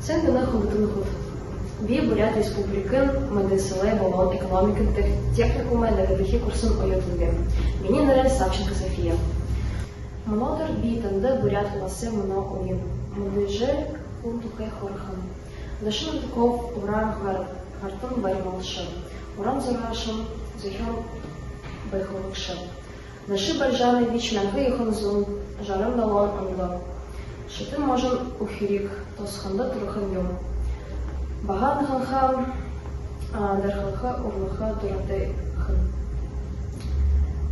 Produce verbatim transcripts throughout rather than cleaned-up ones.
Сайн байна, хүндэтэ нүхэд! Би Буряад Республикын мэдээсэлэй болон экономикын тех-, техникумай нэгэдэхи курсын оюутан би. Минии нэрэ Савченко София. Мүнөөдэр би танда Буряад уласай мүнөө үеын мэдээжэ хүн тухай хөөрэхэм. Дашан Дондоков уран гар-, гартан барималша, уран зурааша, зохёон байгуулагша. Даши Бальжанович мянга юһэн зуун жаран долоон ондо Шэтын можын үхэриг тосхондо түрэһэн юм. Баһа наһанһаа, а, дархалха, урмаха дуратай һэн.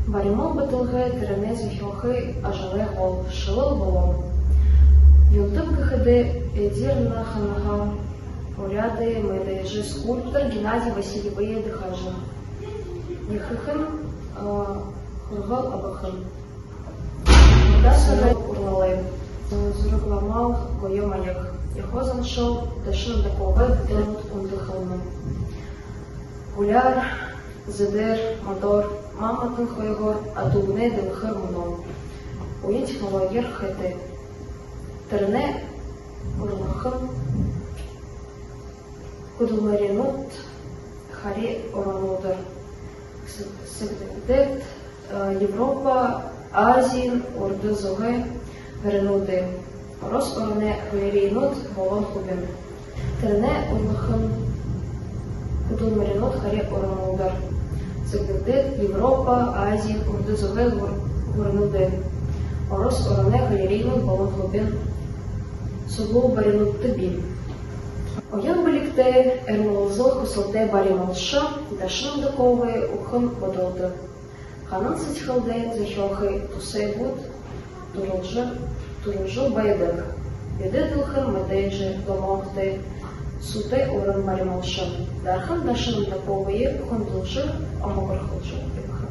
Баримал бэдэрхэ, тэрэнээ зохёохы ажалай гол шэлэл болоо. Юундэб гэхэдэ, эдир наһанһаа Буряадай мэдээжэ скульптор Геннадий Васильевые дахажа ехэхэн, а, һургаал абаһан. Урда сагай урлалай, э, зураг ламал гоё маяг. Яһала заншал Дашан Донтоковой бүтээлнүүд үндэ хэлэнэ. Гуляар, зэдээр, модоор, маматан хойгоор адуунай дэлхэр мүнөө. Үеын технологиор хэтэй. Тэрэнээ урмаһан хүдэлмэринүүд хари оронуудаар. Сэг-, сэгнэгдээд, э, Европо, Азиин, Урда зүгэй гүрэнүүдэй, Орос ороной галерейнүүд болон хубиин. Тэрэнээ урмаһан хүдэлмэринүүд хари оронуудаар. Сэгнэгдээд Европо, Азиин, Урда зүгэй гүр-, гүрэнүүдэй, Орос ороной галерейнүүд болон хубиин суглуулбаринуудта бии. Оюун бэлигтэй, эрмэлзэл хүсэлтэй барималша Дашан Донтоковой үхэр бодолдо, һанаан сэдьхэлдэ зохёохы тусайбууд түрүүлжэ, түрүүлжэ байдаг. Бидэ дэлхэйн мэдээжэ домогтой, суутай уран барималша. Дархан Дашан Донтоковые хүндэлжэ, омогорхолжо ябаха.